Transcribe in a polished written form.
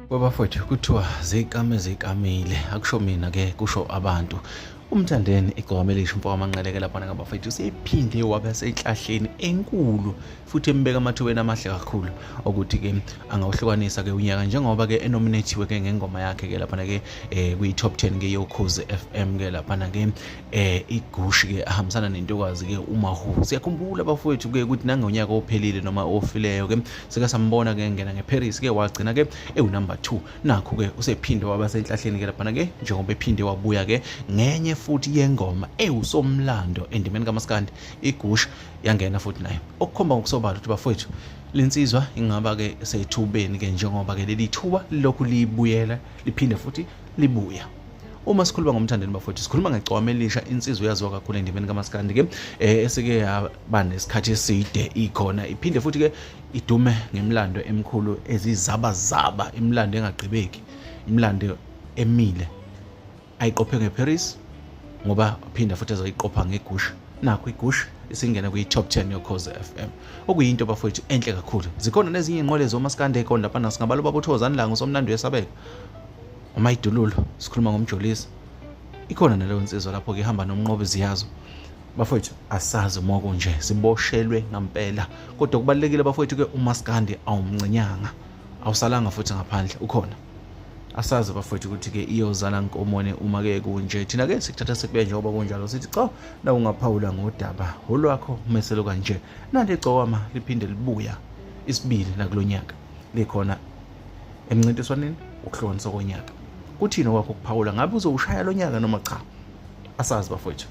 Bafowethu kuthiwa zikame zikamile akusho mina ke kusho abantu umthandeni igcokama elisha umfo wamanqeleke laphana ngabafethu sephinde wabe senhlahleni enkulu futhi embeka amathubeni amahle kakhulu ukuthi ke angawuhlukanisa ke unyaka njengoba ke enominathiwe ke ngengoma yakhe ke laphana ke eh, kwi top 10 ke yokhozi FM ke laphana ke eh igushi ke ahambisana nentokazi ke uMahu siyakhumbula bafowethu ke ukuthi nangonyaka ophelile noma ofileyo ke sike sambona ke ngena ngeParis ke wagcina ke ewu number 2 nakho ke usephinde waba senhlahleni ke laphana ke njengoba ephinde wabuya ke ngenye futhi yengoma ewusomlando endimeni kaMaskandi igusha yangena futhi nayo okukhomba ngokusobala ukuthi bafowethu lensizwa ingaba ke sethubeni ke njengoba ke leli thuba lilokhu libuyela liphinde futhi libuya uma sikhuluma ngomthandeni bafowethu sikhuluma ngegcwama elisha insizwa eyaziwa kakhulu endimeni kamaskandi ke eh, esike yaba nesikhathi eside ikhona iphinde futhi ke idume ngemilando emikhulu ezizabazaba imilando engagqibeki imilando emile ayiqophe ngeParis ngoba aphinda futhi azoyiqopha ngegusha nakho igusha isingena kwi-top 10 yokhozi FM okuyinto bafowethu enhle kakhulu zikhona nezinye iy'nqwele zomaskandi ekhona laphana singabala ubaba uThokozani Langa usomnandi uyesabeka umayidululo sikhuluma ngomjolisi ikhona naleyo nsizwa lapho-ke ihamba nomnqobi ziyazo bafowethu asazi uma kunje siboshelwe ngampela kodwa kubalulekile bafowethu ke umaskandi awumncinyanga awusalanga futhi ngaphandle ukhona asazi bafowethu ukuthi-ke iyozala nkomoni uma-ke kunje thina-ke sikuthatha sikube njengoba kunjalo sithi cha na ungaphawula ngodaba olwakho umeselo kanje nanti igcokama liphinde libuya isibili nakulo nyaka likhona emncintiswaneni wokuhlukaniswa konyaka kuthini okwakho ukuphawula ngabe uzowushaya lo nyaka noma cha asazi bafowethu